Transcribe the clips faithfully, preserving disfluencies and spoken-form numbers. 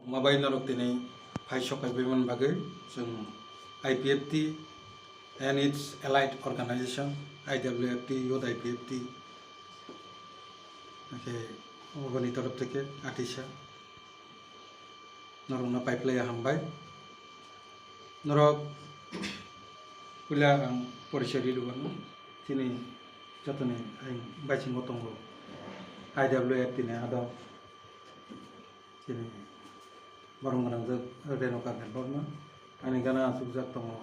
Mabai norok tini phai sokai baiman bagwi chwng I P F T and its allied organization, I W F T, Youth I P F T, hwnkhe oboni torof theke atisa norokno paiplaiya hambai. Norok puila ang porichai ri rwmano, chini jotoni ang baisingo tongo I W F T ni adok. Chini borok gwnangjak Renuka Debbarma, ani gana achukjak tongo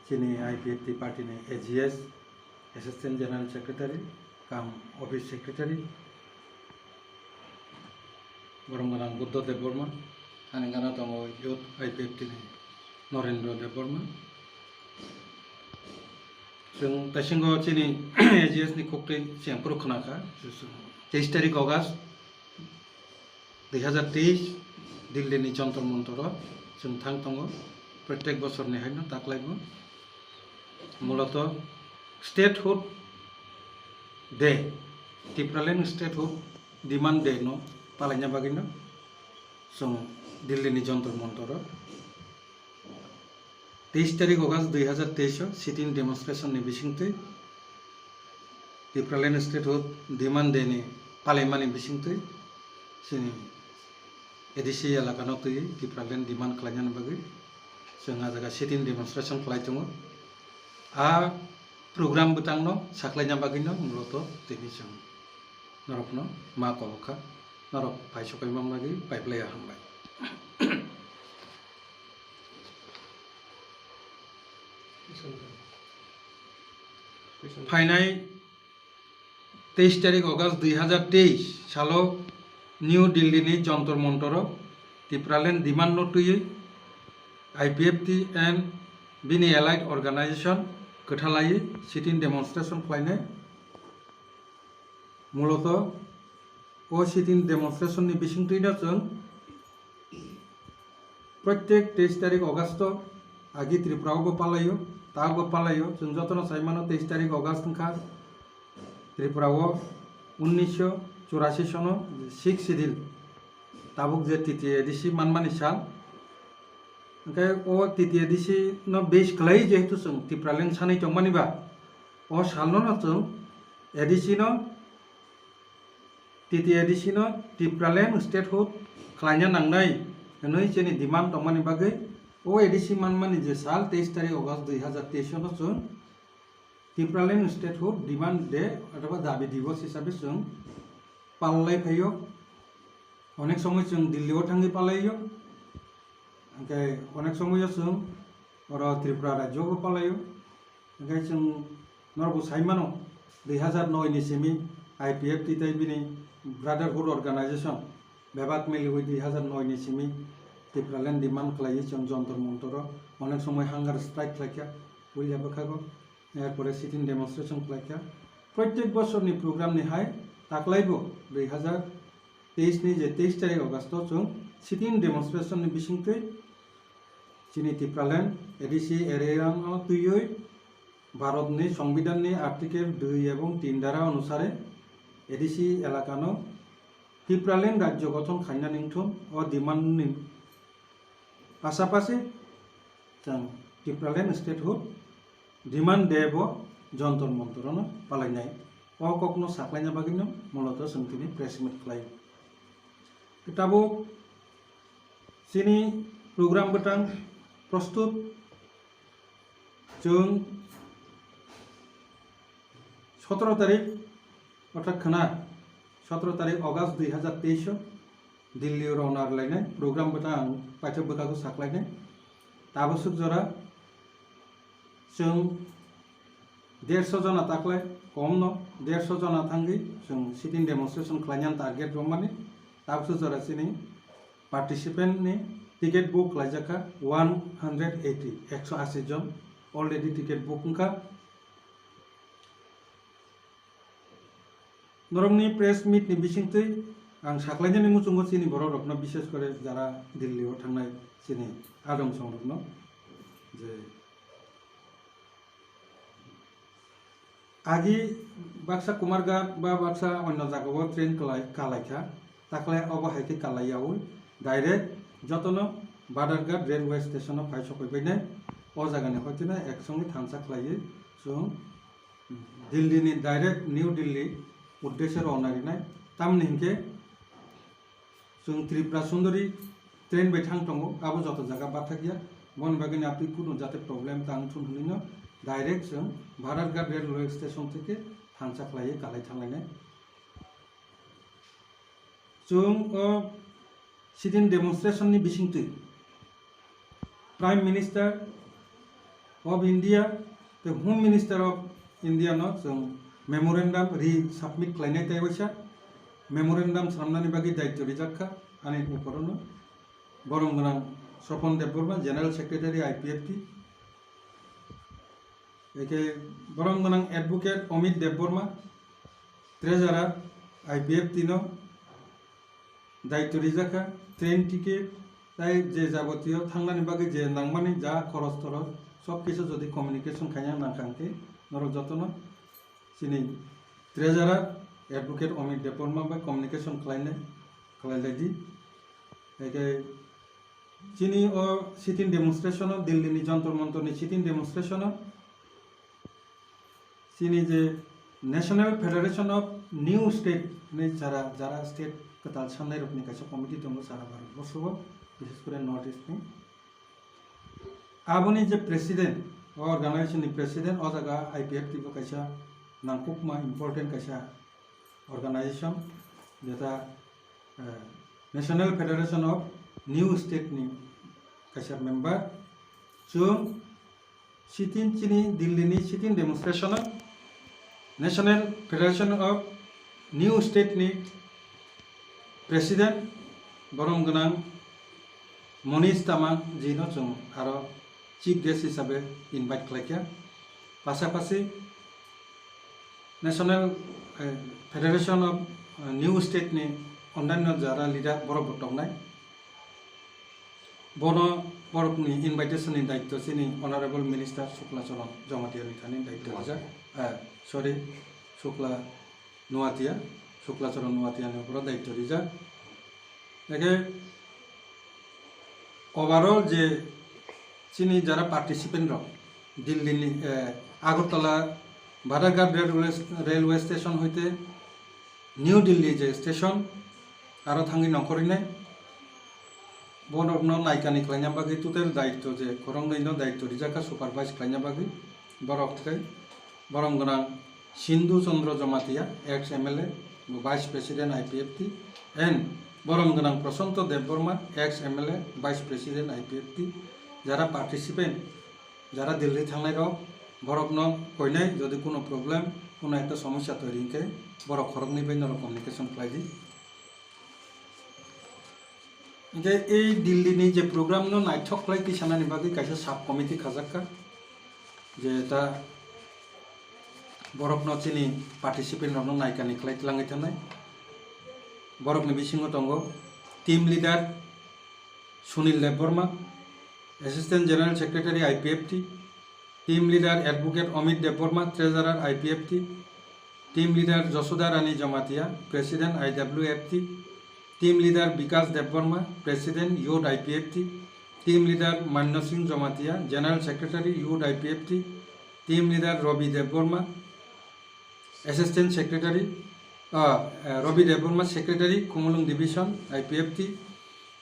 chini I P F T party ni A G S, Assistant General Secretary, cum Office Secretary, borok gwnang Buddha Debbarma, ani gana tongo Youth I P F T ni Norendra Debbarma. Chwng taisingo chini A G S ni koktwi chwng phuru khwnakha, teis tarik August dui hazar teis, Delhi ni Jantar Mantar o chwng thang tongo, protek bosor ni haino taklaibo. Mulato Statehood Day, Tipraland Statehood Demand Day no palaina bagwi no chwng Delhi ni Jantar Mantar o teis tarik August dui hazar teis o sit-in demonstration ni bisingtwi Tipraland Statehood Demand Day ni palaimani bisingtwi chini A D C elaka no twi Tipraland demand khlainani bagwi chwng ah jaga sit-in demonstration khlai tongo. A program bwtang no saklaina bagwi no mulato tini chwng norok no ma kok kha, norok phai sokaima bagwi paiplaiya hambai. Phainai teis tarik August dui hazar teis salo New Delhi ni Jantar Mantar o Tipraland demand no twiwi I P F T and bini allied organization kwthalaiwi sit-in demonstration khlainai. Mulato o sit-in demonstration ni bisingtwi no chwng protek teis tarik August o agi Tripura o bo palaio, ta bo palaio, chwng jotono sai mano teis tarik August wngkha Tripura o unnisho churasi sono sixth schedule, tabuk je T T A D C manmani sal, hwnkhe o T T A D C no base khlai jehetu chwng Tipraland sanwi tongmani ba, o salno no chwng A D C no, T T A D C no Tipraland statehood khlaina nangnai hwnwi chini demand tongmani bagwi o A D C manmani je sal teis tarik August dui hazar teis no chwng Tipraland statehood demand day othaba dabi divos hisabe chwng palai phaio. Onek somoi chwng Delhi o thangwi palaio, hwnkhe onek somoi o chwng oro Tripura rajyo o palaio. Hwnkhe chwng norokbo sai mano, dui hazar noi ni simi I P F T tei bini brotherhood organization bebak miliwi dui hazar noi ni simi Tipraland demand khlaiwi chwng Jantar Mantar o onek somoi hunger strike khlaikha, puila bwkhago, er pore sit-in demonstration khlaikha. Protek bosorni program ni hai taklaibo dui hazar teis ni je teis tarik August o chwng sit-in demonstration ni bisingtwi chini Tipraland A D C area no twiwi Bharatni Songbidanni Article dui ebong tin dara onusare A D C elakano Tipraland rajyo gothon khainani wngthun o demand ni pasapasi chwng Tipraland statehood demand day bo Jantar Mantar o no palainai. O kokno saklaina bagwino mulato chwng tini press meet khlai. Tabuk chini program bwtang prostut chwng sotoro tarik, orthat khwna sotoro tarik August dui hazar teis o Delhi o rwna rwlainai program bwtang ang paithak bwkhago saklainai. Tabuk swk jora chwng derso jona taklai, komno derso jona thangwi chwng sit-in demonstration khlainani target rwmani. Tabuk swk jora chini participant ni ticket book khlaijak kha one hundred eighty, ekso ashi jon already ticket book wngkha. Norokni press meet ni bisingtwi ang saklainani muchungo chini borok rokno, bishes kore jara Delhi o thangnai chini adong songrokno je Agi baksa Kumarghat ba baksa onno jagao train kalai, kalaikha, takle obo hai khe kalaiyaui direct jotono Badharghat railway station o phai sokoi bainai. O jagani hoiteno ek songe thansa khlaiwi chwng Delhi ni direct New Delhi uddeshe rwna rinai. Tamni hinkhe chwng Tripura Sundari train bai thang tongo, abo joto jaga bathakya. Boni bagwino aboni kunu jate problem tang thun hwnwino direct chwng Badharghat railway station theke thansa khlaiwi kalai thanglainai. Chwng o sit-in demonstration ni bisingtwi Prime Minister of India tei Home Minister of India no chwng memorandum re-submit khlainai tei waisa memorandum swnamnani bagwi daityo rijak kha ani uporono. Borom gwnang Sopon Debbarma, General Secretary I P F T, eke borom gwnang Advocate Amit Debbarma, Treasurer I P F T no daityo rijak kha, train ticket, tei je jabotiyo thangnani bagwi je nangmani ja khoros toros, sob kisu jodi communication khaina nangkha hwnkhe, norok jotono chini Treasurer Advocate Amit Debbarma bai communication khlainai, khlailaidi. Eke chini o sit-in demonstration o, Delhi ni Jantar Mantar ni sit-in demonstration o, chini je National Federation of New State ni jara, jara state kwtal sannairokni kaisa committee tongo sara Bharat borso o, bishes kore North East ni. Aboni je president, o organization ni president, o jaga I P F T bo kaisa nangkukma important kaisa organization, jeta, eh, National Federation of New State ni kaisa member. Chwng sit-in chini Delhi ni sit-in demonstration o National Federation of New State ni president borom gwnang Monish Tamang ji no chwng aro chief guest hisabe invite khlaikha. Pasapasi National, eh, Federation of, eh, New State ni ondanyo jara leader borok bo tongnai. Bono borokni invitation ni daityo chini Honorable Minister Shukla Charan Jamatia ni thani daityo rijak. Eh, sorry, Shukla Nuatia, Shukla Charan Nuatia ni uporo daityo rijak. Eke overall je chini jara participant rok Delhi ni, eh, Agartala Badharghat railway, railway station hoite New Delhi je station aro thangwi nongkhorwi nai. Borokno naikani khlaina bagwi total daityo je khoroknwi no daityo rijak kha supervise khlaina bagwi. Borok khe borom gwnang Sindhu Chandra Jamatia, ex M L A, Vice President I P F T, and borom gwnang Prashanto Debbarma, ex M L A, Vice President I P F T, jara participant, jara Delhi thangnai rok, borokno koinai jodi kuno problem, kuno ekta somosya toiri hinkhe borok khoroknwi bai norok communication khlai di. Hinkhe ei Delhi ni je program no naithok khlai tisanani bagwi kaisa sub committee khajak kha, je ta borokno chini participant rokno naikani khlai tlangwi thanai. Borokni bisingo tongo team leader Sunil Debbarma, Assistant General Secretary I P F T, Team Leader Advocate Amit Debbarma, Treasurer I P F T, Team Leader Josoda Rani Jamatia, President I W F T, Team Leader Bikas Debbarma, President Youth I P F T, Team Leader Manno Singh Jamatia, General Secretary Youth I P F T, Team Leader Ravi Debbarma, Assistant Secretary, uh, uh, Ravi Debbarma, Secretary, Khumulwng Division, I P F T,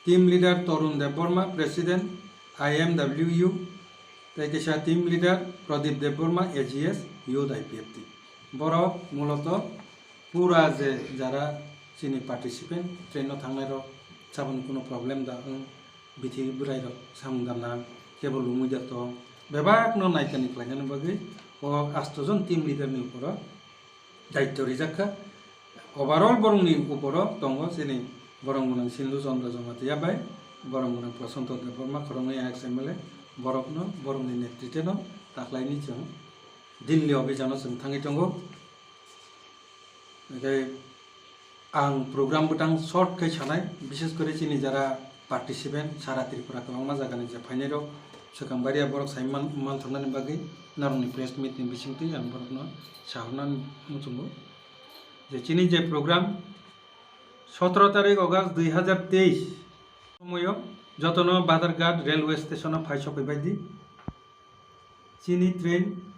Team Leader Tarun Debbarma, President, I M W U, tei kisa Team Leader Pradip Debbarma, A G S, Youth I P F T. Borok muloto pura je jara chini participant, train no thangnai rok, saboni kuno problem da wng, bithi bwrai rok samung da nang, kebo lumui da tong, bebak no naikani khlainani bagwi o asto jon team leader ni uporo daityo rijak kha. Overall borokni uporo tongo chini borom gwnang Sindhu Chandra Jamatia bai borom gwnang Prashanto Debbarma, khoroknwi ex M L A, borokno, borokni netrite no taklaini chwng Delhi obhijano chwng thangwi tongo. Hwnkhe ang program bwtang short khe sanai, bishes kore chini jara participant sara Tripura kwbangma jagani je phainairok, Swkang bariya borok sai man-, manthoknani bagwi norokni press meet ni bisingtwi ang borokno sahornani muchungo je chini je program sotoro tarik August dui hazar teis somoyo jotono Badharghat railway station o phai sokwi baidi. Chini train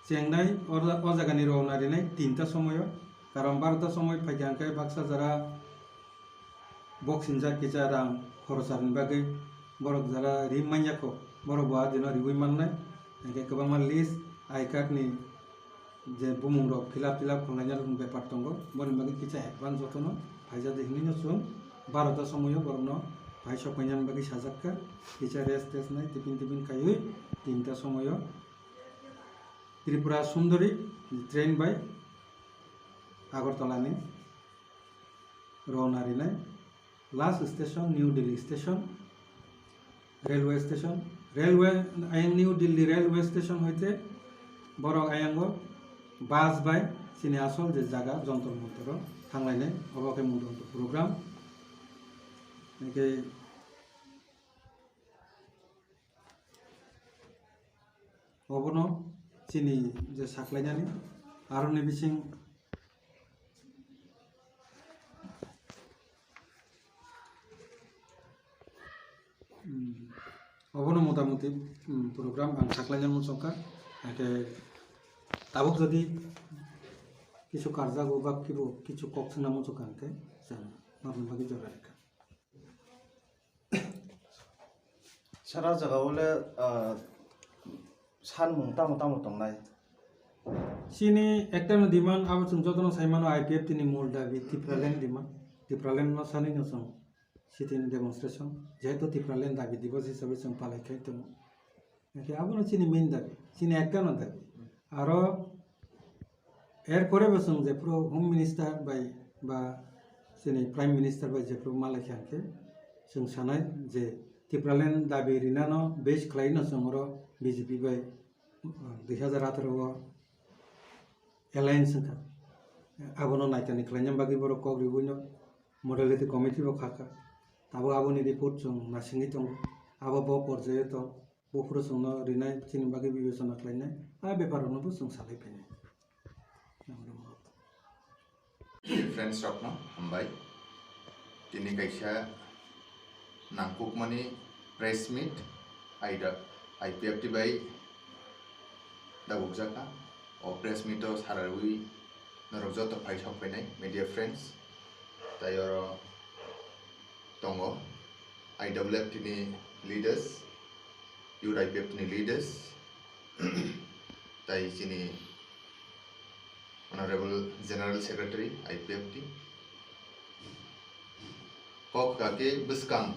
chengnai o, o jagani rowna rinai tinta somoyo, karon barota somoi phaikha hwnkhe baksa jora boxing jak kisa rang khorocharni bagwi borok jora ri manya kho, borok bo adino riwi mannai, hwnkhe kwbangma list, I card ni je bumung rok fill up, fill up khlaina rokni bepar tongo, boni bagwi kisa advance jotono phaijadi hinwi no chwng barota somoyo borokno phai sokpainani bagwi sajakka, kisa rest test nai tiffin tiffin khaiwi tinta somoyo Tripura Sundari train bai Agartala ni rowna rinai. Last station New Delhi station, railway station, railway ayang New Delhi railway station hoite borok ayango bus bai chini asol je jaga Jantar Mantar o thanglainai, obo khe muitu program. Hwnkhe obono chini je saklainani aroni bising, hmm, obono motamuti, hmm, program ang saklaina muchungkha. Hwnkhe tabuk jodi kisu karjago ba kibo kisu kok swngna muchungkha hwnkhe chwng norokni bagwi jora rikha. Sara jaga o le, ah, sanmung tamo tamo tongnai? Chini ekta no demand abo chwng jotono sai mano I P F T ni mul dabi Tipraland demand. Tipraland no sanwi no chwng sit-in demonstration. Jehetu Tipraland dabi divas hisabe chwng palai khai tongo. Hwnkhe abono chini main dabi, chini ekta no dabi. Aro er pore bo chwng jephuru Home Minister bai ba chini Prime Minister bai jephuru malai kha hwnkhe chwng sanai je Tipraland dabi rinano base khlai no chwng oro B J P bai, uh, dui hazar atharo o alliance wngkha. Abono naitani khlaina bagwi borok kok riwi no modality committee bo khakha. Abo aboni report chwng naisingwi tongo. Abo bo porjaio tong. Buphuru chwngno rinai chini bagwi bibechona khlainai, a bepar rokno bo chwng salai phainai. Friends rokno hambai. Tini kaisa nangkukmani press meet aida I P F T bai dabukjakha. O press meet o sarawi norok joto phai sok phainai media friends. Tai oro tongo I W F T ni leaders, Youth I P F T ni leaders, tai chini Honorable General Secretary I P F T. Kok kake bwskang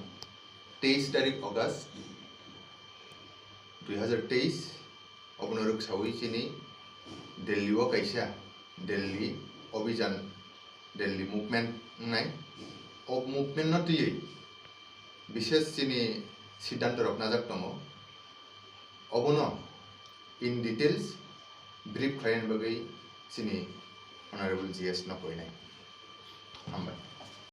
teis tarik August dui hazar teis, obono rwksawi chini Delhi o kaisa Delhi Abhijan, Delhi movement wngnai. O movement no twiwi bises chini siddhanto rok najak tongo. Obono in details brief khlaina bagwi chini Honorable G S no koinai. Hambai.